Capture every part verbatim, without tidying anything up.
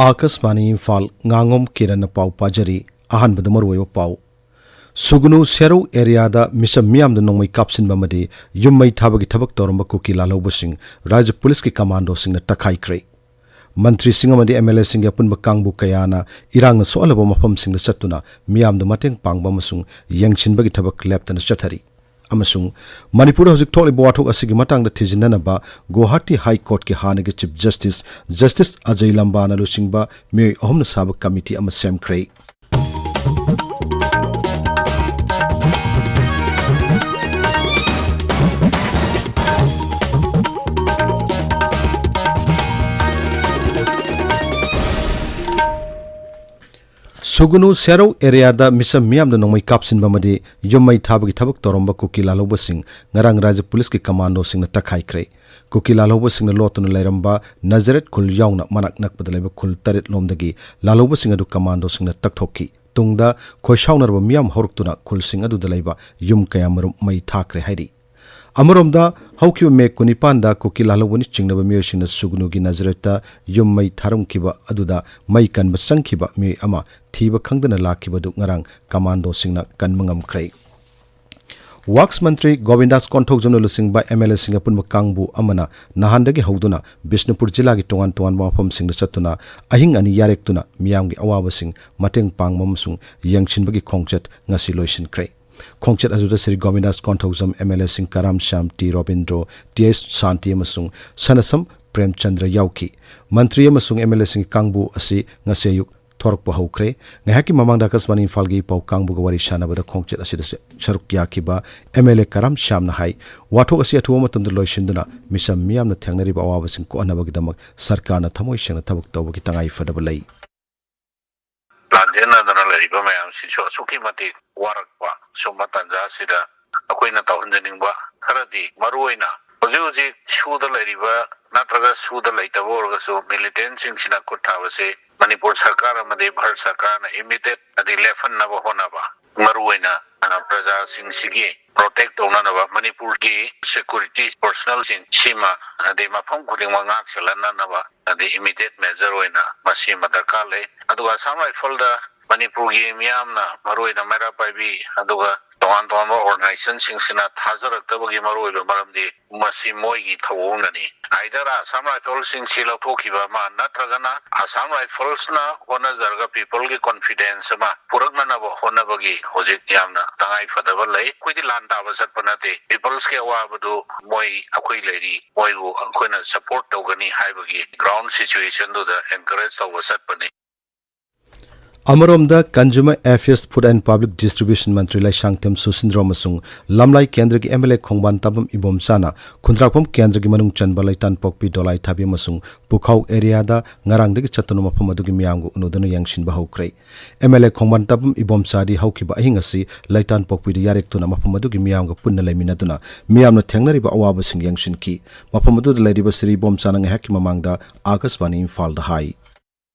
ꯑꯥꯀꯥꯁꯕꯥꯅꯤ ꯏꯝꯐꯥꯜ, ꯉꯥꯉꯣꯝ ꯀꯤꯔꯟꯅ ꯄꯥꯎ ꯄꯥꯖꯔꯤ꯫ ꯑꯍꯥꯟꯕꯗ ꯃꯔꯨꯑꯣꯏꯕ ꯄꯥꯎ꯫ ꯁꯨꯒꯅꯨ ꯁꯦꯔꯧ ꯑꯦꯔꯤꯌꯥꯗ ꯃꯤꯆꯝ ꯃꯤꯌꯥꯝꯗ ꯅꯣꯡꯃꯩ ꯀꯥꯞꯁꯤꯟꯕ ꯑꯃꯗꯤ ꯌꯨꯝ ꯃꯩ ꯊꯥꯕꯒꯤ ꯊꯕꯛ ꯇꯧꯔꯝꯕ ꯀꯨꯀꯤ ꯂꯥꯜꯍꯧꯕꯁꯤꯡ ꯔꯥꯖ꯭ꯌ ꯄꯨꯂꯤꯁꯀꯤ ꯀꯃꯥꯟꯗꯣꯁꯤꯡꯅ ꯇꯛꯈꯥꯏꯈ꯭ꯔꯦ꯫ ꯃꯟꯇ꯭ꯔꯤꯁꯤꯡ ꯑꯃꯗꯤ ꯑꯦꯝ ꯑꯦꯜ ꯑꯦꯁꯤꯡꯒꯤ ꯑꯄꯨꯟꯕ ꯀꯥꯡꯕꯨ ꯀꯌꯥꯅ ꯏꯔꯥꯡꯅ ꯁꯣꯛꯍꯜꯂꯕ ꯃꯐꯝꯁꯤꯡꯗ ꯆꯠꯇꯨꯅ ꯃꯤꯌꯥꯝꯗ ꯃꯇꯦꯡ ꯄꯥꯡꯕ ꯑꯃꯁꯨꯡ ꯌꯦꯡꯁꯤꯟꯕꯒꯤ ꯊꯕꯛ ꯂꯦꯞꯇꯅ ꯆꯠꯊꯔꯤ꯫ ꯑꯃꯁꯨꯡ ꯃꯅꯤꯄꯨꯔꯗ ꯍꯧꯖꯤꯛ ꯊꯣꯛꯂꯤꯕ ꯋꯥꯊꯣꯛ ꯑꯁꯤꯒꯤ ꯃꯇꯥꯡꯗ ꯊꯤꯖꯤꯟꯅꯅꯕ ꯒꯨꯋꯥꯍꯥꯇꯤ ꯍꯥꯏ ꯀꯣꯔꯠꯀꯤ ꯍꯥꯟꯅꯒꯤ ꯆꯤꯐ ꯖꯁꯇꯤꯁ, ꯖꯁꯇꯤꯁ ꯑꯖꯌ ꯂꯝꯕꯥꯅ ꯂꯨꯆꯤꯡꯕ ꯃꯤꯑꯣꯏ ꯑꯍꯨꯝꯅ ꯁꯥꯕ ꯀꯃꯤꯇꯤ ꯑꯃ ꯁꯦꯝꯈ꯭ꯔꯦ꯫ ꯁꯨꯒꯅꯨ ꯁꯦꯔꯧ ꯑꯦꯔꯤꯌꯥꯗ ꯃꯤꯆꯝ ꯃꯤꯌꯥꯝꯗ ꯅꯣꯡꯃꯩ ꯀꯥꯞꯁꯤꯟꯕ ꯑꯃꯗꯤ ꯌꯨꯝ ꯃꯩ ꯊꯥꯕꯒꯤ ꯊꯕꯛ ꯇꯧꯔꯝꯕ ꯀꯨꯀꯤ ꯂꯥꯜꯍꯧꯕꯁꯤꯡ ꯉꯔꯥꯡ ꯔꯥꯖ꯭ꯌ ꯄꯨꯂꯤꯁꯀꯤ ꯀꯃꯥꯟꯗꯣꯁꯤꯡꯅ ꯇꯛꯈꯥꯏꯈ꯭ꯔꯦ꯫ ꯀꯨꯀꯤ ꯂꯥꯜꯍꯧꯕꯁꯤꯡꯅ ꯂꯣꯠꯇꯨꯅ ꯂꯩꯔꯝꯕ ꯅꯖꯔꯦꯠ ꯈꯨꯜ ꯌꯥꯎꯅ ꯃꯅꯥꯛ ꯅꯛꯄꯗ ꯂꯩꯕ ꯈꯨꯜ ꯇꯔꯦꯠ ꯂꯣꯝꯗꯒꯤ ꯂꯥꯜꯍꯧꯕꯁꯤꯡ ꯑꯗꯨ ꯀꯃꯥꯟꯗꯣꯁꯤꯡꯅ ꯇꯛꯊꯣꯛꯈꯤ꯫ ꯇꯨꯡꯗ ꯈꯣꯏꯁꯥꯎꯅꯔꯕ ꯃꯤꯌꯥꯝ ꯍꯧꯔꯛꯇꯨꯅ ꯈꯨꯜꯁꯤꯡ ꯑꯗꯨꯗ ꯂꯩꯕ ꯌꯨꯝ ꯀꯌꯥꯃꯔꯨꯝ ꯃꯩ ꯊꯥꯈ꯭ꯔꯦ ꯍꯥꯏꯔꯤ꯫ ꯑꯃꯔꯣꯝꯗ, ꯍꯧꯈꯤꯕ ꯃꯦ ꯀꯨꯟꯅꯤꯄꯥꯟꯗ ꯀꯨꯀꯤ ꯂꯥꯜꯍꯧꯕꯅꯤ ꯆꯤꯡꯅꯕ ꯃꯤꯑꯣꯏꯁꯤꯡꯅ ꯁꯨꯒꯅꯨꯒꯤ ꯅꯖꯔꯦꯠꯇ ꯌꯨꯝ ꯃꯩ ꯊꯥꯔꯝꯈꯤꯕ ꯑꯗꯨꯗ ꯃꯩ ꯀꯟꯕ ꯆꯪꯈꯤꯕ ꯃꯤꯑꯣꯏ ꯑꯃ ꯊꯤꯕ ꯈꯪꯗꯅ ꯂꯥꯛꯈꯤꯕꯗꯨ ꯉꯔꯥꯡ ꯀꯃꯥꯟꯗꯣꯁꯤꯡꯅ ꯀꯟꯕ ꯉꯝꯈ꯭ꯔꯦ꯫ ꯋꯥꯛꯁ ꯃꯟꯇ꯭ꯔꯤ ꯒꯣꯕꯤꯟꯗꯥꯁ ꯀꯣꯟꯊꯧꯖꯝꯅ ꯂꯨꯆꯤꯡꯕ ꯑꯦꯝ ꯑꯦꯜ ꯑꯦꯁꯤꯡ ꯑꯄꯨꯟꯕ ꯀꯥꯡꯕꯨ ꯑꯃꯅ ꯅꯍꯥꯟꯗꯒꯤ ꯍꯧꯗꯨꯅ ꯕꯤꯁꯅꯨꯄꯨꯔ ꯖꯤꯂꯥꯒꯤ ꯇꯣꯉꯥꯟ ꯇꯣꯉꯥꯟꯕ ꯃꯐꯝꯁꯤꯡꯗ ꯆꯠꯇꯨꯅ ꯑꯍꯤꯡ ꯑꯅꯤ ꯌꯥꯔꯦꯛꯇꯨꯅ ꯃꯤꯌꯥꯝꯒꯤ ꯑꯋꯥꯕꯁꯤꯡ ꯃꯇꯦꯡ ꯄꯥꯡꯕ ꯑꯃꯁꯨꯡ ꯌꯦꯡꯁꯤꯟꯕꯒꯤ ꯈꯣꯡꯆꯠ ꯉꯁꯤ ꯂꯣꯏꯁꯤꯟꯈ꯭ꯔꯦ꯫ ꯈꯣꯡꯆꯠ ꯑꯗꯨꯗ ꯁ꯭ꯔꯤ ꯒꯣꯕꯤꯟꯗꯥꯁ ꯀꯣꯟꯊꯧꯖꯝ, ꯑꯦꯝ ꯑꯦꯜ ꯑꯦꯁꯤꯡ ꯀꯔꯥꯝ ꯁ꯭ꯌꯥꯝ, ꯇꯤ ꯔꯣꯕꯤꯟꯗ꯭ꯔꯣ, ꯇꯤ ꯑꯦꯁ ꯁꯥꯟꯇꯤ ꯑꯃꯁꯨꯡ ꯁꯅꯁꯝ ꯄ꯭ꯔꯦꯝꯆꯟꯗ꯭ꯔ ꯌꯥꯎꯈꯤ꯫ ꯃꯟꯇ꯭ꯔꯤ ꯑꯃꯁꯨꯡ ꯑꯦꯝ ꯑꯦꯜ ꯑꯦꯁꯤꯡꯒꯤ ꯀꯥꯡꯕꯨ ꯑꯁꯤ ꯉꯁꯤ ꯑꯌꯨꯛ ꯊꯣꯔꯛꯄ ꯍꯧꯈ꯭ꯔꯦ꯫ ꯉꯥꯏꯍꯥꯛꯀꯤ ꯃꯃꯥꯡꯗ ꯑꯀꯥꯁꯕꯥꯅꯤ ꯏꯝꯐꯥꯜꯒꯤ ꯄꯥꯎ ꯀꯥꯡꯕꯨꯒ ꯋꯥꯔꯤ ꯁꯥꯟꯅꯕꯗ ꯈꯣꯡꯆꯠ ꯑꯁꯤꯗ ꯁꯔꯨꯛ ꯌꯥꯈꯤꯕ ꯑꯦꯝ ꯑꯦꯜ ꯑꯦ ꯀꯔꯥꯝ ꯁ꯭ꯌꯥꯝꯅ ꯍꯥꯏ, ꯋꯥꯊꯣꯛ ꯑꯁꯤ ꯑꯊꯨꯕ ꯃꯇꯝꯗ ꯂꯣꯏꯁꯤꯟꯗꯨꯅ ꯃꯤꯆꯝ ꯃꯤꯌꯥꯝꯅ ꯊꯦꯡꯅꯔꯤꯕ ꯑꯋꯥꯕꯁꯤꯡ ꯀꯣꯛꯍꯟꯅꯕꯒꯤꯗꯃꯛ ꯁꯔꯀꯥꯔꯅ ꯊꯃꯣꯏ ꯁꯦꯡꯅ ꯊꯕꯛ ꯇꯧꯕꯒꯤ ꯇꯉꯥꯏ ꯐꯗꯕ ꯂꯩ꯫ ꯂꯥꯟꯖꯦꯟꯅꯗꯅ ꯂꯩꯔꯤꯕ ꯃꯌꯥꯝꯁꯤꯁꯨ ꯑꯁꯨꯛꯀꯤ ꯃꯇꯤꯛ ꯋꯥꯔꯛꯄ ꯁꯨꯝꯕ ꯇꯥꯟꯖꯥ ꯑꯁꯤꯗ ꯑꯩꯈꯣꯏꯅ ꯇꯧꯍꯟꯖꯅꯤꯡꯕ ꯈꯔꯗꯤ, ꯃꯔꯨꯑꯣꯏꯅ ꯍꯧꯖꯤꯛ ꯍꯧꯖꯤꯛ ꯁꯨꯗ ꯂꯩꯔꯤꯕ ꯅꯠꯇ꯭ꯔꯒ ꯁꯨꯗ ꯂꯩꯇꯕ ꯑꯣꯏꯔꯒꯁꯨ, ꯃꯤꯂꯤꯇꯦꯟꯁꯤꯡꯁꯤꯅ ꯈꯨꯠ ꯊꯥꯕꯁꯤ ꯃꯅꯤꯄꯨꯔ ꯁꯔꯀꯥꯔ ꯑꯃꯗꯤ ꯚꯥꯔꯠ ꯁꯔꯀꯥꯔꯅ ꯏꯃꯤꯗꯦꯠ ꯑꯗꯤ ꯂꯦꯞꯍꯟꯅꯕ ꯍꯣꯠꯅꯕ, ꯃꯔꯨꯑꯣꯏꯅ, ꯑ, ꯄ꯭ꯔꯖꯥꯁꯤꯡꯁꯤꯒꯤ ꯄ꯭ꯔꯣꯇꯦꯛ ꯇꯧꯅꯅꯕ, ꯃꯅꯤꯄꯨꯔꯒꯤ ꯁꯦꯀꯨꯔꯤꯇꯤ ꯄꯔꯁꯅꯦꯜꯁꯤꯡ ꯁꯤꯃ, ꯑꯗꯩ ꯃꯐꯝ ꯈꯨꯗꯤꯡꯃꯛ ꯉꯥꯛ ꯁꯦꯜꯍꯟꯅꯅꯕ ꯑꯗꯩ ꯏꯃꯤꯗꯤꯌꯦꯠ ꯃꯦꯖꯔ ꯑꯣꯏꯅ ꯃꯁꯤ ꯑꯃ ꯗꯔꯀꯥꯔ ꯂꯩ꯫ ꯑꯗꯨꯒ ꯑꯁꯥꯝ ꯔꯥꯏꯐꯜꯗ ꯃꯅꯤꯄꯨꯔꯒꯤ ꯃꯤꯌꯥꯝꯅ, ꯃꯔꯨꯑꯣꯏꯅ ꯃꯩꯔꯥ ꯄꯥꯏꯕꯤ ꯑꯗꯨꯒ ꯇꯣꯉꯥꯟ ꯇꯣꯉꯥꯟꯕ ꯑꯣꯔꯒꯅꯥꯏꯖꯦꯁꯟꯁꯤꯡꯁꯤꯅ ꯊꯥꯖꯔꯛꯇꯕꯒꯤ ꯃꯔꯨꯑꯣꯏꯕ ꯃꯔꯝꯗꯤ ꯃꯁꯤ ꯃꯣꯏꯒꯤ ꯊꯧꯑꯣꯡꯅꯅꯤ꯫ ꯑꯥꯏꯗꯔ ꯑꯁꯥꯝ ꯔꯥꯏꯐꯜꯁꯤꯡꯁꯤ ꯂꯧꯊꯣꯛꯈꯤꯕ ꯑꯃ, ꯅꯠꯇ꯭ꯔꯒꯅ ꯑꯁꯥꯝ ꯔꯥꯏꯐꯜꯁꯅ ꯍꯣꯠꯅꯖꯔꯒ ꯄꯤꯄꯜꯒꯤ ꯀꯣꯟꯐꯤꯗꯦꯟꯁ ꯑꯃ ꯄꯨꯔꯛꯅꯅꯕ ꯍꯣꯠꯅꯕꯒꯤ ꯍꯧꯖꯤꯛ ꯌꯥꯝꯅ ꯇꯉꯥꯏ ꯐꯗꯕ ꯂꯩ꯫ ꯑꯩꯈꯣꯏꯗꯤ ꯂꯥꯟ ꯇꯥꯕ ꯆꯠꯄ ꯅꯠꯇꯦ꯫ ꯄꯤꯄꯜꯁꯀꯤ ꯑꯋꯥꯕꯗꯨ ꯃꯣꯏ ꯑꯩꯈꯣꯏ ꯂꯩꯔꯤ, ꯃꯣꯏꯕꯨ ꯑꯩꯈꯣꯏꯅ ꯁꯄꯣꯔꯠ ꯇꯧꯒꯅꯤ ꯍꯥꯏꯕꯒꯤ ꯒ꯭ꯔꯥꯎꯟ ꯁꯤꯆꯨꯋꯦꯁꯟꯗꯨꯗ ꯑꯦꯟꯀꯔꯦꯖ ꯇꯧꯕ ꯆꯠꯄꯅꯤ꯫ ꯑꯃꯔꯣꯝꯗ, Consumer Affairs, Food and Public Distribution ꯃꯟꯇ꯭ꯔꯤ ꯂꯩꯁꯥꯡꯊꯦꯝ ꯁꯨꯁꯤꯟꯗ꯭ꯔꯣ ꯑꯃꯁꯨꯡ ꯂꯝꯂꯥꯏ ꯀꯦꯟꯗ꯭ꯔꯒꯤ ꯑꯦꯝ ꯑꯦꯜ ꯑꯦ ꯈꯣꯡꯕꯥꯟ ꯇꯥꯕꯝ ꯏꯕꯣꯝꯆꯥꯅ ꯈꯨꯟꯗ꯭ꯔꯥꯛꯄꯝ ꯀꯦꯟꯗ꯭ꯔꯒꯤ ꯃꯅꯨꯡ ꯆꯟꯕ ꯂꯩꯇꯥꯟꯄꯣꯛꯄꯤ, ꯗꯣꯂꯥꯏ ꯊꯥꯕꯤ ꯑꯃꯁꯨꯡ ꯄꯨꯈꯥꯎ ꯑꯦꯔꯤꯌꯥꯗ ꯉꯔꯥꯡꯗꯒꯤ ꯆꯠꯇꯨꯅ ꯃꯐꯝ ꯑꯗꯨꯒꯤ ꯃꯤꯌꯥꯝꯒ ꯎꯅꯗꯨꯅ ꯌꯦꯡꯁꯤꯟꯕ ꯍꯧꯈ꯭ꯔꯦ꯫ ꯑꯦꯝ ꯑꯦꯜ ꯑꯦ ꯈꯣꯡꯕꯥꯟ ꯇꯥꯕꯝ ꯏꯕꯣꯝꯆꯥꯗꯤ ꯍꯧꯈꯤꯕ ꯑꯍꯤꯡ ꯑꯁꯤ ꯂꯩꯇꯥꯟꯄꯣꯛꯄꯤꯗ ꯌꯥꯔꯦꯛꯇꯨꯅ ꯃꯐꯝ ꯑꯗꯨꯒꯤ ꯃꯤꯌꯥꯝꯒ ꯄꯨꯟꯅ ꯂꯩꯃꯤꯟꯅꯗꯨꯅ ꯃꯤꯌꯥꯝꯅ ꯊꯦꯡꯅꯔꯤꯕ ꯑꯋꯥꯕꯁꯤꯡ ꯌꯦꯡꯁꯤꯟꯈꯤ꯫ ꯃꯐꯝ ꯑꯗꯨꯗ ꯂꯩꯔꯤꯕ ꯁ꯭ꯔꯤ ꯏꯕꯣꯝꯆꯥꯅ ꯉꯥꯏꯍꯥꯛꯀꯤ ꯃꯃꯥꯡꯗ ꯑꯥꯀꯥꯁꯕꯥꯅꯤ ꯏꯝꯐꯥꯜꯗ ꯍꯥꯏ꯫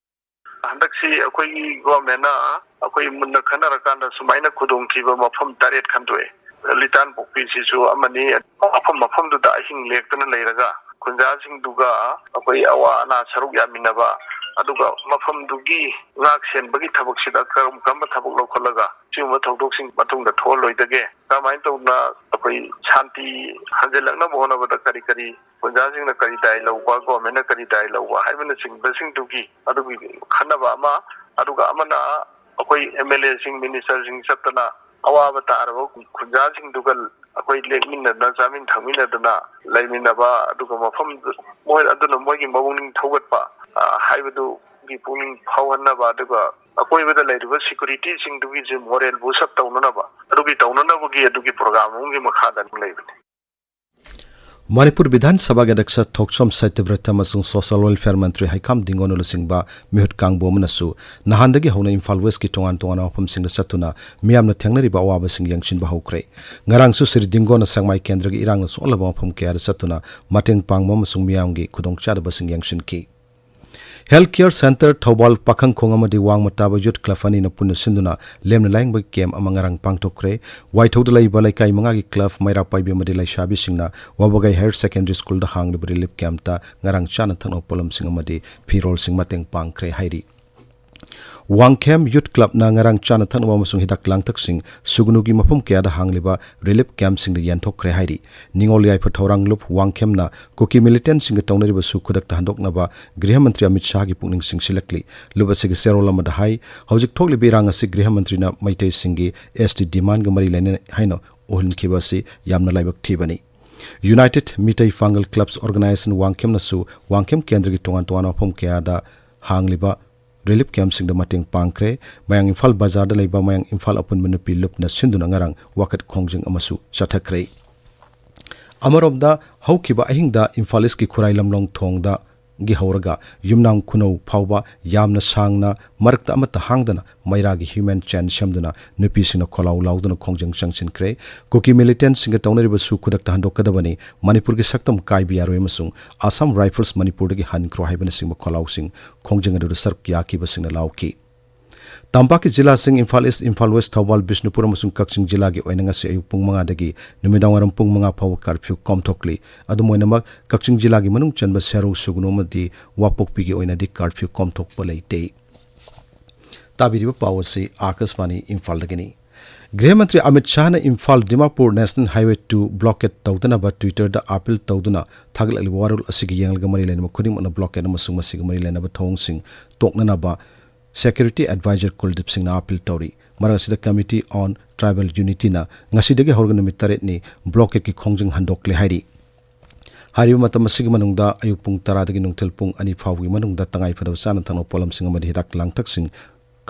ꯍꯟꯗꯛꯁꯤ ꯑꯩꯈꯣꯏꯒꯤ ꯒꯣꯔꯃꯦꯟꯅ ꯑꯩꯈꯣꯏ ꯃꯨꯟꯅ ꯈꯟꯅꯔꯀꯥꯟꯗ ꯁꯨꯃꯥꯏꯅ ꯈꯨꯗꯣꯡꯊꯤꯕ ꯃꯐꯝ ꯇꯔꯦꯠ ꯈꯟꯗꯣꯛꯑꯦ꯫ ꯂꯤꯇꯥꯟ ꯄꯣꯛꯄꯤꯁꯤꯁꯨ ꯑꯃꯅꯤ꯫ ꯃꯐꯝ ꯃꯐꯝꯗꯨꯗ ꯑꯍꯤꯡ ꯂꯦꯛꯇꯅ ꯂꯩꯔꯒ ꯈꯨꯟꯖꯥꯁꯤꯡꯗꯨꯒ ꯑꯩꯈꯣꯏ ꯑꯋꯥ ꯑꯅꯥ ꯁꯔꯨꯛ ꯌꯥꯃꯤꯟꯅꯕ, ꯑꯗꯨꯒ ꯃꯐꯝꯗꯨꯒꯤ ꯉꯥꯛ ꯁꯦꯟꯕꯒꯤ ꯊꯕꯛꯁꯤꯗ ꯀꯔꯝ ꯀꯔꯝꯕ ꯊꯕꯛ ꯂꯧꯈꯠꯂꯒ ꯁꯤꯒꯨꯝꯕ ꯊꯧꯗꯣꯛꯁꯤꯡ ꯃꯇꯨꯡꯗ ꯊꯣꯛꯍꯜꯂꯣꯏꯗꯒꯦ, ꯀꯔꯝꯍꯥꯏꯅ ꯇꯧꯗꯅ ꯑꯩꯈꯣꯏ ꯁꯥꯟꯇꯤ ꯍꯟꯖꯤꯜꯂꯛꯅꯕ ꯍꯣꯠꯅꯕꯗ ꯀꯔꯤ ꯀꯔꯤ ꯈꯨꯟꯖꯥꯁꯤꯡꯅ ꯀꯔꯤ ꯗꯥꯏ ꯂꯧꯕ, ꯒꯣꯔꯃꯦꯟꯅ ꯀꯔꯤ ꯗꯥꯏ ꯂꯧꯕ ꯍꯥꯏꯕꯅꯆꯤꯡꯕꯁꯤꯡꯗꯨꯒꯤ ꯑꯗꯨꯒꯤ ꯈꯟꯅꯕ ꯑꯃ, ꯑꯗꯨꯒ ꯑꯃꯅ ꯑꯩꯈꯣꯏ ꯑꯦꯝ ꯑꯦꯜ ꯑꯦꯁꯤꯡ, ꯃꯤꯅꯤꯁꯇꯔꯁꯤꯡ ꯆꯠꯇꯅ ꯑꯋꯥꯕ ꯇꯥꯔꯕ ꯈꯨꯟꯖꯥꯁꯤꯡꯗꯨꯒ ꯑꯩꯈꯣꯏ ꯂꯦꯛꯃꯤꯟꯅꯗꯅ, ꯆꯥꯃꯤꯟ ꯊꯛꯃꯤꯟꯅꯗꯅ ꯂꯩꯃꯤꯟꯅꯕ, ꯑꯗꯨꯒ ꯃꯐꯝꯗꯨ ꯃꯣꯏ ꯑꯗꯨꯅ ꯃꯣꯏꯒꯤ ꯃꯄꯨꯛꯅꯤꯡ ꯊꯧꯒꯠꯄ, ꯑ, ꯍꯥꯏꯕꯗꯨꯒꯤ ꯄꯨꯛꯅꯤꯡ ꯐꯥꯎꯍꯟꯅꯕ, ꯑꯗꯨꯒ ꯑꯀꯣꯏꯕꯗ ꯂꯩꯔꯤꯕ ꯁꯦꯀ꯭ꯌꯨꯔꯤꯇꯤꯁꯤꯡꯗꯨꯒꯤꯁꯨ ꯃꯣꯔꯦꯜ ꯕꯨꯁ ꯑꯞ ꯇꯧꯅꯅꯕ, ꯑꯗꯨꯒꯤ ꯇꯧꯅꯅꯕꯒꯤ ꯑꯗꯨꯒꯤ ꯄ꯭ꯔꯣꯒ꯭ꯔꯥꯝ ꯑꯃꯒꯤ ꯃꯈꯥꯗ ꯑꯗꯨꯝ ꯂꯩꯕꯅꯤ꯫ ꯃꯅꯤꯄꯨꯔ ꯕꯤꯙꯥꯟ ꯁꯚꯥꯒꯤ ꯑꯗ꯭ꯌꯛꯁ ꯊꯣꯛꯆꯣꯝ ꯁꯇ꯭ꯌꯕ꯭ꯔꯇ ꯑꯃꯁꯨꯡ ꯁꯣꯁꯤꯌꯦꯜ ꯋꯦꯜꯐꯤꯌꯔ ꯃꯟꯇ꯭ꯔꯤ ꯍꯩꯈꯥꯝ ꯗꯤꯡꯒꯣꯅ ꯂꯨꯆꯤꯡꯕ ꯃꯤꯍꯨꯠ ꯀꯥꯡꯕꯨ ꯑꯃꯅꯁꯨ ꯅꯍꯥꯟꯗꯒꯤ ꯍꯧꯅ ꯏꯝꯐꯥꯜ ꯋꯦꯁꯀꯤ ꯇꯣꯉꯥꯟ ꯇꯣꯉꯥꯟꯕ ꯃꯐꯝꯁꯤꯡꯗ ꯆꯠꯇꯨꯅ ꯃꯤꯌꯥꯝꯅ ꯊꯦꯡꯅꯔꯤꯕ ꯑꯋꯥꯕꯁꯤꯡ ꯌꯦꯡꯁꯤꯟꯕ ꯍꯧꯈ꯭ꯔꯦ꯫ ꯉꯔꯥꯡꯁꯨ ꯁ꯭ꯔꯤ ꯗꯤꯡꯒꯣꯅ ꯁꯦꯛꯃꯥꯏ ꯀꯦꯟꯗ꯭ꯔꯒꯤ ꯏꯔꯥꯡꯅ ꯁꯣꯛꯍꯜꯂꯕ ꯃꯐꯝ ꯀꯌꯥꯗ ꯆꯠꯇꯨꯅ ꯃꯇꯦꯡ ꯄꯥꯡꯕ ꯑꯃꯁꯨꯡ ꯃꯤꯌꯥꯝꯒꯤ ꯈꯨꯗꯣꯡꯆꯥꯗꯕꯁꯤꯡ ꯌꯦꯡꯁꯤꯟꯈꯤ꯫ Health Care Center ꯊꯧꯕꯥꯜ ꯄꯥꯈꯪꯈꯣꯡ ꯑꯃꯗꯤ ꯋꯥꯡꯃ ꯇꯥꯕ Youth Club ꯑꯅꯤꯅ ꯄꯨꯟꯅ ꯁꯤꯟꯗꯨꯅ ꯂꯦꯝꯅ ꯂꯥꯏꯌꯦꯡꯕꯒꯤ ꯀꯦꯝꯞ ꯑꯃ ꯉꯔꯥꯡ ꯄꯥꯡꯊꯣꯛꯈ꯭ꯔꯦ꯫ ꯋꯥꯏꯊꯧꯗ ꯂꯩꯕ ꯂꯩꯀꯥꯏ ꯃꯉꯥꯒꯤ ꯀ꯭ꯂꯕ, ꯃꯩꯔꯥ ꯄꯥꯏꯕꯤ ꯑꯃꯗꯤ ꯂꯩꯁꯥꯕꯤꯁꯤꯡꯅ ꯋꯥꯕꯒꯥꯏ ꯍꯥꯌꯔ ꯁꯦꯀꯦꯟꯗꯔꯤ ꯁ꯭ꯀꯨꯜꯗ ꯍꯥꯡꯂꯤꯕ ꯔꯤꯂꯤꯐ ꯀꯦꯝꯞꯇ ꯉꯔꯥꯡ ꯆꯥꯅ ꯊꯛꯅꯕ ꯄꯣꯠꯂꯝꯁꯤꯡ ꯑꯃꯗꯤ ꯐꯤꯔꯣꯜꯁꯤꯡ ꯃꯇꯦꯡ ꯄꯥꯡꯈ꯭ꯔꯦ ꯍꯥꯏꯔꯤ꯫ ꯋꯥꯡꯈꯦꯝ ꯌꯨꯠ ꯀ꯭ꯂꯕꯅ ꯉꯔꯥꯡ ꯆꯥꯅ ꯊꯛꯅꯕ ꯑꯃꯁꯨꯡ ꯍꯤꯗꯥꯛ ꯂꯥꯡꯊꯛꯁꯤꯡ ꯁꯨꯒꯅꯨꯒꯤ ꯃꯐꯝ ꯀꯌꯥꯗ ꯍꯥꯡꯂꯤꯕ ꯔꯤꯂꯤꯐ ꯀꯦꯝꯞꯁꯤꯡꯗ ꯌꯦꯟꯊꯣꯛꯈ꯭ꯔꯦ ꯍꯥꯏꯔꯤ꯫ ꯅꯤꯉꯣꯜ ꯌꯥꯏꯐ ꯊꯧꯔꯥꯡ ꯂꯨꯞ ꯋꯥꯡꯈꯦꯝꯅ ꯀꯨꯀꯤ ꯃꯤꯂꯤꯇꯦꯟꯠꯁꯤꯡꯒ ꯇꯧꯅꯔꯤꯕꯁꯨ ꯈꯨꯗꯛꯇ ꯍꯟꯗꯣꯛꯅꯕ ꯒ꯭ꯔꯤꯍ ꯃꯟꯇ꯭ꯔꯤ ꯑꯃꯤꯠ ꯁꯥꯍꯒꯤ ꯄꯨꯛꯅꯤꯡ ꯆꯤꯡꯁꯤꯜꯂꯛꯂꯤ꯫ ꯂꯨꯞ ꯑꯁꯤꯒꯤ ꯆꯦꯔꯣꯜ ꯑꯃꯗ ꯍꯥꯏ, ꯍꯧꯖꯤꯛ ꯊꯣꯛꯂꯤꯕ ꯏꯔꯥꯡ ꯑꯁꯤ ꯒ꯭ꯔꯤꯍ ꯃꯟꯇ꯭ꯔꯤꯅ ꯃꯩꯇꯩꯁꯤꯡꯒꯤ ꯑꯦꯁ ꯇꯤ ꯗꯤꯃꯥꯟꯒ ꯃꯔꯤ ꯂꯩꯅꯩ ꯍꯥꯏꯅ ꯎꯍꯟꯈꯤꯕ ꯑꯁꯤ ꯌꯥꯝꯅ ꯂꯥꯏꯕꯛ ꯊꯤꯕꯅꯤ꯫ ꯌꯨꯅꯥꯏꯇꯦꯗ ꯃꯤꯇꯩ ꯄꯥꯡꯒꯜ ꯀ꯭ꯂꯕꯁ ꯑꯣꯔꯒꯅꯥꯏꯖꯦꯁꯟ ꯋꯥꯡꯈꯦꯝꯅꯁꯨ ꯋꯥꯡꯈꯦꯝ ꯀꯦꯟꯗ꯭ꯔꯒꯤ ꯇꯣꯉꯥꯟ ꯇꯣꯉꯥꯟꯕ ꯃꯐꯝ ꯀꯌꯥꯗ ꯍꯥꯡꯂꯤꯕ ꯔꯤꯂꯤꯐ ꯀꯦꯝꯞꯁꯤꯡꯗ ꯃꯇꯦꯡ ꯄꯥꯡꯈ꯭ꯔꯦ꯫ ꯃꯌꯥꯡ ꯏꯝꯐꯥꯜ ꯕꯖꯥꯔꯗ ꯂꯩꯕ ꯃꯌꯥꯡ ꯏꯝꯐꯥꯜ ꯑꯄꯨꯟꯕ ꯅꯨꯄꯤ ꯂꯨꯞꯅ ꯁꯤꯟꯗꯨꯅ ꯉꯔꯥꯡ ꯋꯥꯀꯠ ꯈꯣꯡꯖꯪ ꯑꯃꯁꯨ ꯆꯠꯊꯈ꯭ꯔꯦ꯫ ꯑꯃꯔꯣꯝꯗ, ꯍꯧꯈꯤꯕ ꯑꯍꯤꯡꯗ ꯏꯝꯐꯥꯜ ꯏꯁꯀꯤ ꯈꯨꯔꯥꯏ ꯂꯝꯂꯣꯡ ꯊꯣꯡꯗꯒꯤ ꯍꯧꯔꯒ ꯌꯨꯝꯅꯥꯝ ꯈꯨꯅꯧ ꯐꯥꯎꯕ ꯌꯥꯝꯅ ꯁꯥꯡꯅ ꯃꯔꯛꯇ ꯑꯃꯠꯇ ꯍꯥꯡꯗꯅ ꯃꯩꯔꯥꯒꯤ ꯍ꯭ꯌꯨꯃꯦꯟ ꯆꯦꯟ ꯁꯦꯝꯗꯨꯅ ꯅꯨꯄꯤꯁꯤꯡꯅ ꯈꯣꯜꯂꯥꯎ ꯂꯥꯎꯗꯨꯅ ꯈꯣꯡꯖꯪ ꯆꯪꯁꯤꯟꯈ꯭ꯔꯦ꯫ ꯀꯨꯀꯤ ꯃꯤꯂꯤꯇꯦꯟꯠꯁꯤꯡꯒ ꯇꯧꯅꯔꯤꯕꯁꯨ ꯈꯨꯗꯛꯇ ꯍꯟꯗꯣꯛꯀꯗꯕꯅꯤ, ꯃꯅꯤꯄꯨꯔꯒꯤ ꯁꯛꯇꯝ ꯀꯥꯏꯕ ꯌꯥꯔꯣꯏ ꯑꯃꯁꯨꯡ ꯑꯁꯥꯝ ꯔꯥꯏꯐꯜꯁ ꯃꯅꯤꯄꯨꯔꯗꯒꯤ ꯍꯟꯈ꯭ꯔꯣ ꯍꯥꯏꯕꯅꯆꯤꯡꯕ ꯈꯣꯜꯂꯥꯎꯁꯤꯡ ꯈꯣꯡꯖꯪ ꯑꯗꯨꯗ ꯁꯔꯨꯛ ꯌꯥꯈꯤꯕꯁꯤꯡꯅ ꯂꯥꯎꯈꯤ꯫ ꯇꯝꯄꯥꯛꯀꯤ ꯖꯤꯂꯥꯁꯤꯡ ꯏꯝꯐꯥꯜ ꯏꯁ, ꯏꯝꯐꯥꯜ ꯋꯦꯁ, ꯊꯧꯕꯥꯜ, ꯕꯤꯁꯅꯨꯄꯨꯔ ꯑꯃꯁꯨꯡ ꯀꯛꯆꯤꯡ ꯖꯤꯂꯥꯒꯤ ꯑꯣꯏꯅ ꯉꯁꯤ ꯑꯌꯨꯛ ꯄꯨꯡ ꯃꯉꯥꯗꯒꯤ ꯅꯨꯃꯤꯗꯥꯡꯋꯥꯏꯔꯝ ꯄꯨꯡ ꯃꯉꯥ ꯐꯥꯎꯕ ꯀꯥꯔꯐ꯭ꯌꯨ ꯀꯣꯝꯊꯣꯛꯂꯤ꯫ ꯑꯗꯨꯝ ꯑꯣꯏꯅꯃꯛ, ꯀꯛꯆꯤꯡ ꯖꯤꯂꯥꯒꯤ ꯃꯅꯨꯡ ꯆꯟꯕ ꯁꯦꯔꯧ, ꯁꯨꯒꯅꯨ ꯑꯃꯗꯤ ꯋꯥꯄꯣꯛꯄꯤꯒꯤ ꯑꯣꯏꯅꯗꯤ ꯀꯥꯔꯐ꯭ꯌꯨ ꯀꯣꯝꯊꯣꯛꯄ ꯂꯩꯇꯦ꯫ ꯇꯥꯕꯤꯔꯤꯕ ꯄꯥꯎ ꯑꯁꯤ ꯑꯥꯀꯥꯁꯕꯥꯅꯤ ꯏꯝꯐꯥꯜꯗꯒꯤꯅꯤ꯫ ꯒ꯭ꯔꯤꯍ ꯃꯟꯇ꯭ꯔꯤ ꯑꯃꯤꯠ ꯁꯥꯍꯅ Imphal Dimapur national highway two blockade ꯇꯧꯗꯅꯕ ꯇ꯭ꯋꯤꯇꯔꯗ ꯑꯥꯄꯤꯜ ꯇꯧꯗꯨꯅ ꯊꯥꯒꯠꯂꯛꯂꯤꯕ ꯋꯥꯔꯣꯜ ꯑꯁꯤꯒꯤ ꯌꯦꯡꯂꯒ ꯃꯔꯤ ꯂꯩꯅꯕ ꯈꯨꯗꯤꯡꯃꯛꯅ ꯕ꯭ꯂꯣꯀꯦꯠ ꯑꯃꯁꯨꯡ ꯃꯁꯤꯒ ꯃꯔꯤ ꯂꯩꯅꯕ ꯊꯧꯑꯣꯡꯁꯤꯡ ꯇꯣꯛꯅꯅꯕ ꯁꯦꯀ꯭ꯌꯨꯔꯤꯇꯤ ꯑꯦꯗꯚꯥꯏꯖꯔ ꯀꯨꯜꯗꯤꯞ ꯁꯤꯡꯅ ꯑꯥꯄꯤꯜ ꯇꯧꯔꯤ꯫ ꯃꯔꯛ ꯑꯁꯤꯗ Committee on Tribal Unityꯅ ꯉꯁꯤꯗꯒꯤ ꯍꯧꯔꯒ ꯅꯨꯃꯤꯠ ꯇꯔꯦꯠꯅꯤ ꯕ꯭ꯂꯣꯀꯦꯠꯀꯤ ꯈꯣꯡꯖꯪ ꯍꯟꯗꯣꯛꯂꯦ ꯍꯥꯏꯔꯤ꯫ ꯍꯥꯏꯔꯤꯕ ꯃꯇꯝ ꯑꯁꯤꯒꯤ ꯃꯅꯨꯡꯗ ꯑꯌꯨꯛ ꯄꯨꯡ ꯇꯔꯥꯗꯒꯤ ꯅꯨꯡꯊꯤꯜ ꯄꯨꯡ ꯑꯅꯤ ꯐꯥꯎꯕꯒꯤ ꯃꯅꯨꯡꯗ ꯇꯉꯥꯏ ꯐꯗꯕ ꯆꯥꯅ ꯊꯛꯅꯕ ꯄꯣꯠꯂꯝꯁꯤꯡ ꯑꯃꯗꯤ ꯍꯤꯗꯥꯛ ꯂꯥꯡꯊꯛꯁꯤꯡ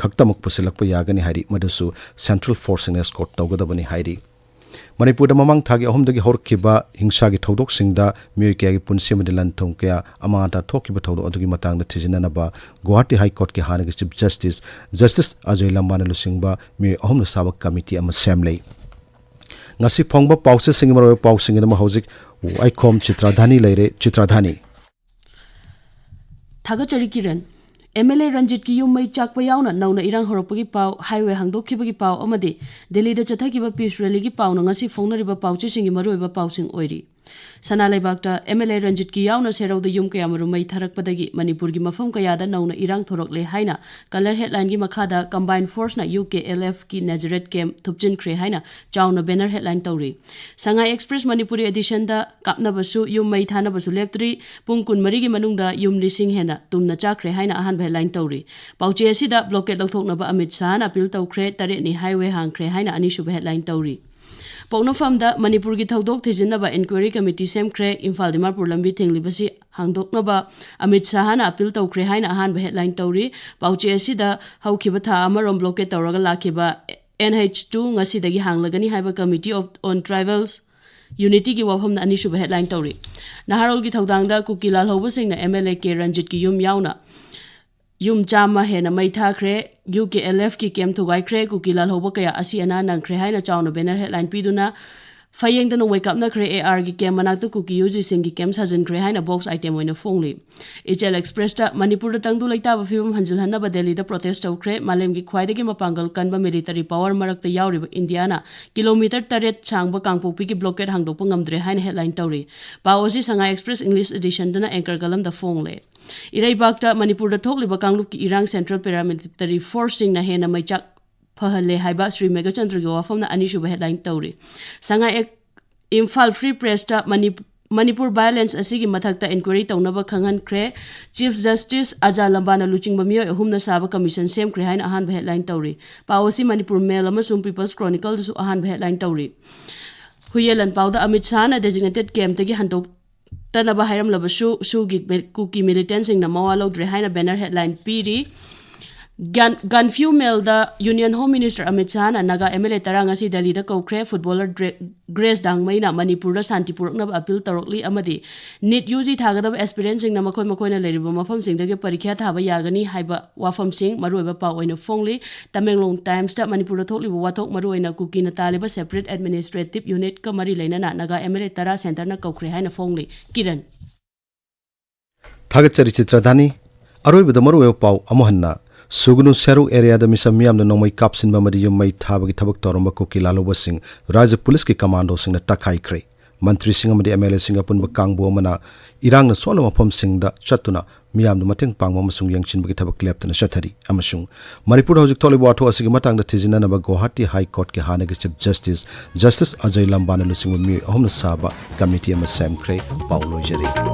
ꯈꯛꯇꯃꯛ ꯄꯨꯁꯤꯜꯂꯛꯄ ꯌꯥꯒꯅꯤ ꯍꯥꯏꯔꯤ, ꯃꯗꯨꯁꯨ ꯁꯦꯟꯇ꯭ꯔꯦꯜ ꯐꯣꯔꯁꯁꯤꯡꯅ ꯑꯦꯁꯀꯣꯔꯠ ꯇꯧꯒꯗꯕꯅꯤ ꯍꯥꯏꯔꯤ꯫ ꯃꯅꯤꯄꯨꯔꯗ ꯃꯃꯥꯡ ꯊꯥꯒꯤ ꯑꯍꯨꯝꯗꯒꯤ ꯍꯧꯔꯛꯈꯤꯕ ꯍꯤꯡꯁꯥꯒꯤ ꯊꯧꯗꯣꯛꯁꯤꯡꯗ ꯃꯤꯑꯣꯏ ꯀꯌꯥꯒꯤ ꯄꯨꯟꯁꯤ ꯑꯃꯗꯤ ꯂꯟ ꯊꯨꯝ ꯀꯌꯥ ꯑꯃꯥꯡ ꯑꯇꯥ ꯊꯣꯛꯈꯤꯕ ꯊꯧꯗꯣꯛ ꯑꯗꯨꯒꯤ ꯃꯇꯥꯡꯗ ꯊꯤꯖꯤꯟꯅꯅꯕ ꯒꯨꯋꯥꯍꯥꯇꯤ ꯍꯥꯏ ꯀꯣꯔꯠꯀꯤ ꯍꯥꯟꯅꯒꯤ ꯆꯤꯐ ꯖꯁꯇꯤꯁ, ꯖꯁꯇꯤꯁ ꯑꯖꯣꯏ ꯂꯝꯕꯥꯅ ꯂꯨꯆꯤꯡꯕ ꯃꯤꯑꯣꯏ ꯑꯍꯨꯝꯅ ꯁꯥꯕ ꯀꯃꯤꯇꯤ ꯑꯃ ꯁꯦꯝꯂꯦ꯫ ꯉꯁꯤ ꯐꯣꯡꯕ ꯄꯥꯎꯆꯦꯁꯤꯡꯒꯤ ꯃꯔꯨꯑꯣꯏꯕ ꯄꯥꯎꯁꯤꯡꯒꯤꯗꯃꯛ ꯍꯧꯖꯤꯛ ꯋꯥꯏꯈꯣꯝ ꯆꯤꯇ꯭ꯔꯥꯙꯥꯅꯤ ꯂꯩꯔꯦ꯫ ꯆꯤꯇ꯭ꯔꯥꯙꯥꯅꯤ꯫ ꯊꯥꯒꯠꯆꯔꯤ ꯀꯤꯔꯟ꯫ ꯑꯦꯝ ꯑꯦꯜ ꯑꯦ ꯔꯟꯖꯤꯠꯀꯤ ꯌꯨꯝ ꯃꯩ ꯆꯥꯛꯄ ꯌꯥꯎꯅ ꯅꯧꯅ ꯏꯔꯥꯡ ꯍꯧꯔꯛꯄꯒꯤ ꯄꯥꯎ, ꯍꯥꯏꯋꯦ ꯍꯥꯡꯗꯣꯛꯈꯤꯕꯒꯤ ꯄꯥꯎ ꯑꯃꯗꯤ ꯗꯦꯜꯂꯤꯗ ꯆꯠꯊꯈꯤꯕ ꯄꯤꯁ ꯔꯦꯂꯤꯒꯤ ꯄꯥꯎꯅ ꯉꯁꯤ ꯐꯣꯡꯅꯔꯤꯕ ꯄꯥꯎꯆꯦꯁꯤꯡꯒꯤ ꯃꯔꯨꯑꯣꯏꯕ ꯄꯥꯎꯁꯤꯡ ꯑꯣꯏꯔꯤ꯫ ꯁꯅꯥ ꯂꯩꯕꯥꯛꯇ ꯑꯦꯝ ꯑꯦꯜ ꯑꯦ ꯔꯟꯖꯤꯠꯀꯤ ꯌꯥꯎꯅ ꯁꯦꯔꯧꯗ ꯌꯨꯝ ꯀꯌꯥꯃꯔꯨꯝ ꯃꯩ ꯊꯥꯔꯛꯄꯗꯒꯤ ꯃꯅꯤꯄꯨꯔꯒꯤ ꯃꯐꯝ ꯀꯌꯥꯗ ꯅꯧꯅ ꯏꯔꯥꯡ ꯊꯣꯔꯛꯂꯦ ꯍꯥꯏꯅ ꯀꯂꯔ ꯍꯦꯗꯂꯥꯏꯟꯒꯤ ꯃꯈꯥꯗ ꯀꯝꯕꯥꯏꯟ ꯐꯣꯔꯁꯅ ꯌꯨ ꯀꯦ ꯑꯦꯜ ꯑꯦꯐꯀꯤ ꯅꯦꯖꯔꯦꯠ ꯀꯦꯝ ꯊꯨꯞꯆꯤꯟꯈ꯭ꯔꯦ ꯍꯥꯏꯅ ꯆꯥꯎꯅ ꯕꯦꯅꯔ ꯍꯦꯗꯂꯥꯏꯟ ꯇꯧꯔꯤ꯫ ꯁꯉꯥꯏ ꯑꯦꯛꯁꯄ꯭ꯔꯦꯁ ꯃꯅꯤꯄꯨꯔꯤ ꯑꯦꯗꯤꯁꯟꯗ ꯀꯥꯞꯅꯕꯁꯨ, ꯌꯨꯝ ꯃꯩ ꯊꯥꯅꯕꯁꯨ ꯂꯦꯞꯇ꯭ꯔꯤ꯫ ꯄꯨꯡ ꯀꯨꯟꯃꯔꯤꯒꯤ ꯃꯅꯨꯡꯗ ꯌꯨꯝ ꯂꯤꯁꯤꯡ ꯍꯦꯟꯅ ꯇꯨꯝꯅ ꯆꯥꯈ꯭ꯔꯦ ꯍꯥꯏꯅ ꯑꯍꯥꯟꯕ ꯍꯦꯗꯂꯥꯏꯟ ꯇꯧꯔꯤ꯫ ꯄꯥꯎꯆꯦ ꯑꯁꯤꯗ ꯕ꯭ꯂꯣꯀꯦꯠ ꯂꯧꯊꯣꯛꯅꯕ ꯑꯃꯤꯠ ꯁꯥꯍꯅ ꯑꯄꯤꯜ ꯇꯧꯈ꯭ꯔꯦ, ꯇꯔꯦꯠꯅꯤ ꯍꯥꯏꯋꯦ ꯍꯥꯡꯈ꯭ꯔꯦ ꯍꯥꯏꯅ ꯑꯅꯤꯁꯨꯕ ꯍꯦꯗꯂꯥꯏꯟ ꯇꯧꯔꯤ꯫ ꯄꯣꯛꯅꯐꯝꯗ ꯃꯅꯤꯄꯨꯔꯒꯤ ꯊꯧꯗꯣꯛ ꯊꯤꯖꯤꯟꯅꯕ ꯏꯟꯀ꯭ꯋꯥꯏꯔꯤ ꯀꯃꯤꯇꯤ ꯁꯦꯝꯈ꯭ꯔꯦ, ꯏꯝꯐꯥꯜ ꯗꯤꯃꯥꯄꯨꯔ ꯂꯝꯕꯤ ꯊꯤꯡꯂꯤꯕꯁꯤ ꯍꯥꯡꯗꯣꯛꯅꯕ ꯑꯃꯤꯠ ꯁꯥꯍꯅ ꯑꯄꯤꯜ ꯇꯧꯈ꯭ꯔꯦ ꯍꯥꯏꯅ ꯑꯍꯥꯟꯕ ꯍꯦꯗꯂꯥꯏꯟ ꯇꯧꯔꯤ꯫ ꯄꯥꯎꯆꯦ ꯑꯁꯤꯗ ꯍꯧꯈꯤꯕ ꯊꯥ ꯑꯃꯔꯣꯝ ꯕ꯭ꯂꯣꯀꯦꯠ ꯇꯧꯔꯒ ꯂꯥꯛꯈꯤꯕ ꯑꯦꯟ ꯑꯩꯆ ꯇꯨ ꯉꯁꯤꯗꯒꯤ ꯍꯥꯡꯂꯒꯅꯤ ꯍꯥꯏꯕ ꯀꯃꯤꯇꯤ ꯑꯣꯐ ꯑꯣꯟ ꯇ꯭ꯔꯥꯏꯕꯦꯜ ꯌꯨꯅꯤꯇꯤꯒꯤ ꯋꯥꯐꯝꯅ ꯑꯅꯤꯁꯨꯕ ꯍꯦꯗꯂꯥꯏꯟ ꯇꯧꯔꯤ꯫ ꯅꯍꯥꯔꯣꯜꯒꯤ ꯊꯧꯗꯥꯡꯗ ꯀꯨꯀꯤ ꯂꯥꯜꯍꯧꯕꯁꯤꯡꯅ ꯑꯦꯝ ꯑꯦꯜ ꯑꯦ ꯀꯦ ꯔꯟꯖꯤꯠꯀꯤ ꯌꯨꯝ ꯌꯥꯎꯅ ꯌꯨꯝ ꯆꯥꯝꯃ ꯍꯦꯟꯅ ꯃꯩ ꯊꯥꯈ꯭ꯔꯦ, ꯌꯨ ꯀꯦ ꯑꯦꯜ ꯑꯦꯐꯀꯤ ꯀꯦꯝ ꯊꯨꯒꯥꯏꯈ꯭ꯔꯦ, ꯀꯨꯀꯤ ꯂꯥꯜꯍꯧꯕ ꯀꯌꯥ ꯑꯁꯤ ꯑꯅꯥ ꯅꯪꯈ꯭ꯔꯦ ꯍꯥꯏꯅ ꯆꯥꯎꯅ ꯕꯦꯅꯔ ꯍꯦꯗꯂꯥꯏꯟ ꯄꯤꯗꯨꯅ ꯐꯌꯦꯡꯗ ꯅꯣꯡꯃꯩ ꯀꯥꯞꯅꯈ꯭ꯔꯦ, ꯑꯦ ꯑꯥꯔꯒꯤ ꯀꯦꯝ ꯃꯅꯥꯛꯇ ꯀꯨꯀꯤ ꯌꯨ ꯖꯤꯁꯤꯡꯒꯤ ꯀꯦꯝ ꯁꯥꯖꯤꯟꯈ꯭ꯔꯦ ꯍꯥꯏꯅ ꯕꯣꯛꯁ ꯑꯥꯏꯇꯦꯝ ꯑꯣꯏꯅ ꯐꯣꯡꯂꯤ꯫ ꯏꯆꯦꯜ ꯑꯦꯛꯁꯄ꯭ꯔꯦꯁꯇ ꯃꯅꯤꯄꯨꯔꯗ ꯇꯪꯗꯨ ꯂꯩꯇꯥꯕ ꯐꯤꯕꯝ ꯍꯟꯖꯤꯜꯍꯟꯅꯕ ꯗꯦꯜꯂꯤꯗ ꯄ꯭ꯔꯣꯇꯦꯁ ꯇꯧꯈ꯭ꯔꯦ, ꯃꯥꯂꯦꯝꯒꯤ ꯈ꯭ꯋꯥꯏꯗꯒꯤ ꯃꯄꯥꯡꯒꯜ ꯀꯟꯕ ꯃꯤꯂꯤꯇꯔꯤ ꯄꯥꯋꯔ ꯃꯔꯛꯇ ꯌꯥꯎꯔꯤꯕ ꯏꯟꯗꯤꯌꯥꯅ ꯀꯤꯂꯣꯃꯤꯇꯔ ꯇꯔꯦꯠ ꯁꯥꯡꯕ ꯀꯥꯡꯄꯣꯛꯄꯤꯒꯤ ꯕ꯭ꯂꯣꯀꯦꯠ ꯍꯥꯡꯗꯣꯛꯄ ꯉꯝꯗ꯭ꯔꯦ ꯍꯥꯏꯅ ꯍꯦꯗꯂꯥꯏꯟ ꯇꯧꯔꯤ꯫ ꯄꯥꯎ ꯑꯁꯤ ꯁꯉꯥꯏ ꯑꯦꯛꯁꯄ꯭ꯔꯦꯁ ꯏꯪꯂꯤꯁ ꯑꯦꯗꯤꯁꯟꯗꯅ ꯑꯦꯡꯀꯔ ꯀꯂꯝꯗ ꯐꯣꯡꯂꯦ꯫ ꯏꯔꯩꯕꯥꯛꯇ ꯃꯅꯤꯄꯨꯔꯗ ꯊꯣꯛꯂꯤꯕ ꯀꯥꯡꯂꯨꯞꯀꯤ ꯏꯔꯥꯡ ꯁꯦꯟꯇ꯭ꯔꯦꯜ ꯄꯦꯔꯥꯃꯤꯂꯤꯇꯔꯤ ꯐꯣꯔꯁꯁꯤꯡꯅ ꯍꯦꯟꯅ ꯃꯩꯆꯥꯛ ꯐꯍꯜꯂꯦ ꯍꯥꯏꯕ ꯁ꯭ꯔꯤ ꯃꯦꯘꯆꯟꯗ꯭ꯔꯒꯤ ꯋꯥꯐꯝꯅ ꯑꯅꯤꯁꯨꯕ ꯍꯦꯗꯂꯥꯏꯟ ꯇꯧꯔꯤ꯫ ꯁꯉꯥꯏ ꯑꯦꯛ-, ꯏꯝꯐꯥꯜ ꯐ꯭ꯔꯤ ꯄ꯭ꯔꯦꯁꯇ ꯃꯅꯤ-, ꯃꯅꯤꯄꯨꯔ ꯚꯥꯏꯑꯣꯂꯦꯟꯁ ꯑꯁꯤꯒꯤ ꯃꯊꯛꯇ ꯏꯟꯀ꯭ꯋꯥꯏꯔꯤ ꯇꯧꯅꯕ ꯈꯪꯍꯟꯈ꯭ꯔꯦ꯫ ꯆꯤꯐ ꯖꯁꯇꯤꯁ ꯑꯖꯥ ꯂꯝꯕꯥꯅ ꯂꯨꯆꯤꯡꯕ ꯃꯤꯑꯣꯏ ꯑꯍꯨꯝꯅ ꯁꯥꯕ ꯀꯃꯤꯁꯟ ꯁꯦꯝꯈ꯭ꯔꯦ ꯍꯥꯏꯅ ꯑꯍꯥꯟꯕ ꯍꯦꯗꯂꯥꯏꯟ ꯇꯧꯔꯤ꯫ ꯄꯥꯎ ꯑꯁꯤ ꯃꯅꯤꯄꯨꯔ ꯃꯦꯜ ꯑꯃꯁꯨꯡ ꯄꯤꯄꯜꯁ ꯀ꯭ꯔꯣꯅꯤꯀꯜꯗꯁꯨ ꯑꯍꯥꯟꯕ ꯍꯦꯗꯂꯥꯏꯟ ꯇꯧꯔꯤ꯫ ꯍꯨꯌꯦꯟ ꯂꯥꯟꯄꯥꯎꯗ ꯑꯃꯤꯠ ꯁꯥꯍꯅ ꯗꯦꯖꯤꯒꯅꯦꯇꯦꯗ ꯀꯦꯝꯞꯇꯒꯤ ꯍꯟꯗꯣꯛꯇꯅꯕ ꯍꯥꯏꯔꯝꯂꯕꯁꯨ, ꯁꯨꯒꯤ ꯃꯤ-, ꯀꯨꯀꯤ ꯃꯤꯂꯤꯇꯦꯟꯁꯤꯡꯅ ꯃꯋꯥ ꯂꯧꯗ꯭ꯔꯦ ꯍꯥꯏꯅ ꯕꯦꯅꯔ ꯍꯦꯗꯂꯥꯏꯟ ꯄꯤꯔꯤ꯫ ꯒꯟ-, ꯒꯟꯐ꯭ꯌꯨ ꯃꯦꯜꯗ ꯌꯨꯅꯤꯌꯟ ꯍꯣꯝ ꯃꯤꯅꯤꯁꯇꯔ ꯑꯃꯤꯠ ꯁꯥꯍꯅ ꯅꯥꯒꯥ ꯑꯦꯝ ꯑꯦꯜ ꯑꯦ ꯇꯔꯥ ꯉꯁꯤ ꯗꯦꯜꯂꯤꯗ ꯀꯧꯈ꯭ꯔꯦ꯫ ꯐꯨꯠꯕꯣꯂꯔ ꯗ꯭ꯔꯦ-, ꯒ꯭ꯔꯦꯁ ꯗꯥꯡꯃꯩꯅ ꯃꯅꯤꯄꯨꯔꯗ ꯁꯥꯟꯇꯤ ꯄꯨꯔꯛꯅꯕ ꯑꯄꯤꯜ ꯇꯧꯔꯛꯂꯤ ꯑꯃꯗꯤ ꯅꯤꯠ ꯌꯨ ꯖꯤ ꯊꯥꯒꯗꯕ ꯑꯦꯁꯄꯤꯔꯦꯟꯁꯤꯡꯅ ꯃꯈꯣꯏ ꯃꯈꯣꯏꯅ ꯂꯩꯔꯤꯕ ꯃꯐꯝꯁꯤꯡꯗꯒꯤ ꯄꯔꯤꯈ꯭ꯌꯥ ꯊꯥꯕ ꯌꯥꯒꯅꯤ ꯍꯥꯏꯕ ꯋꯥꯐꯝꯁꯤꯡ ꯃꯔꯨꯑꯣꯏꯕ ꯄꯥꯎ ꯑꯣꯏꯅ ꯐꯣꯡꯂꯤ꯫ ꯇꯃꯦꯡꯂꯣꯡ ꯇꯥꯏꯝꯁꯇ ꯃꯅꯤꯄꯨꯔꯗ ꯊꯣꯛꯂꯤꯕ ꯋꯥꯊꯣꯛ ꯃꯔꯨꯑꯣꯏꯅ ꯀꯨꯀꯤꯅ ꯇꯥꯜꯂꯤꯕ ꯁꯦꯄꯔꯦꯠ ꯑꯦꯗꯃꯤꯅꯤꯁꯇ꯭ꯔꯦꯇꯤꯞ ꯌꯨꯅꯤꯠꯀ ꯃꯔꯤ ꯂꯩꯅꯅ ꯅꯥꯒꯥ ꯑꯦꯝ ꯑꯦꯜ ꯑꯦ ꯇꯔꯥ ꯁꯦꯟꯇꯔꯅ ꯀꯧꯈ꯭ꯔꯦ ꯍꯥꯏꯅ ꯐꯣꯡꯂꯤ꯫ ꯀꯤꯔꯟ꯫ ꯊꯥꯒꯠꯆꯔꯤ ꯆꯤꯇ꯭ꯔꯗꯥꯅꯤ꯫ ꯑꯔꯣꯏꯕꯗ ꯃꯔꯨꯑꯣꯏꯕ ꯄꯥꯎ ꯑꯃꯨꯛ ꯍꯟꯅ꯫ ꯁꯨꯒꯅꯨ ꯁꯦꯔꯨ ꯑꯦꯔꯤꯌꯥꯗ ꯃꯤꯆꯝ ꯃꯤꯌꯥꯝꯅ ꯅꯣꯡꯃꯩ ꯀꯥꯞꯁꯤꯟꯕ ꯑꯃꯗꯤ ꯌꯨꯝ ꯃꯩ ꯊꯥꯕꯒꯤ ꯊꯕꯛ ꯇꯧꯔꯝꯕ ꯀꯨꯀꯤ ꯂꯥꯜꯍꯧꯕꯁꯤꯡ ꯔꯥꯖ꯭ꯌ ꯄꯨꯂꯤꯁꯀꯤ ꯀꯃꯥꯟꯗꯣꯁꯤꯡꯅ ꯇꯛꯈꯥꯏꯈ꯭ꯔꯦ꯫ ꯃꯟꯇ꯭ꯔꯤꯁꯤꯡ ꯑꯃꯗꯤ ꯑꯦꯝ ꯑꯦꯜ ꯑꯦꯁꯤꯡ ꯑꯄꯨꯟꯕ ꯀꯥꯡꯕꯨ ꯑꯃꯅ ꯏꯔꯥꯡꯅ ꯁꯣꯛꯂꯕ ꯃꯐꯝꯁꯤꯡꯗ ꯆꯠꯇꯨꯅ ꯃꯤꯌꯥꯝꯗ ꯃꯇꯦꯡ ꯄꯥꯡꯕ ꯑꯃꯁꯨꯡ ꯌꯦꯡꯁꯤꯟꯕꯒꯤ ꯊꯕꯛ ꯂꯦꯞꯇꯅ ꯆꯠꯊꯔꯤ꯫ ꯑꯃꯁꯨꯡ ꯃꯅꯤꯄꯨꯔꯗ ꯍꯧꯖꯤꯛ ꯊꯣꯛꯂꯤꯕ ꯋꯥꯊꯣꯛ ꯑꯁꯤꯒꯤ ꯃꯇꯥꯡꯗ ꯊꯤꯖꯤꯟꯅꯅꯕ ꯒꯨꯋꯥꯍꯥꯇꯤ ꯍꯥꯏ ꯀꯣꯔꯠꯀꯤ ꯍꯥꯟꯅꯒꯤ ꯆꯤꯐ ꯖꯁꯇꯤꯁ, ꯖꯁꯇꯤꯁ ꯑꯖꯌ ꯂꯝꯕꯥꯅ ꯂꯨꯆꯤꯡꯕ ꯃꯤꯑꯣꯏ ꯑꯍꯨꯝꯅ ꯁꯥꯕ ꯀꯃꯤꯇꯤ ꯑꯃ ꯁꯦꯝꯈ꯭ꯔꯦ꯫ ꯄꯥꯎ ꯂꯣꯏꯖꯔꯦ꯫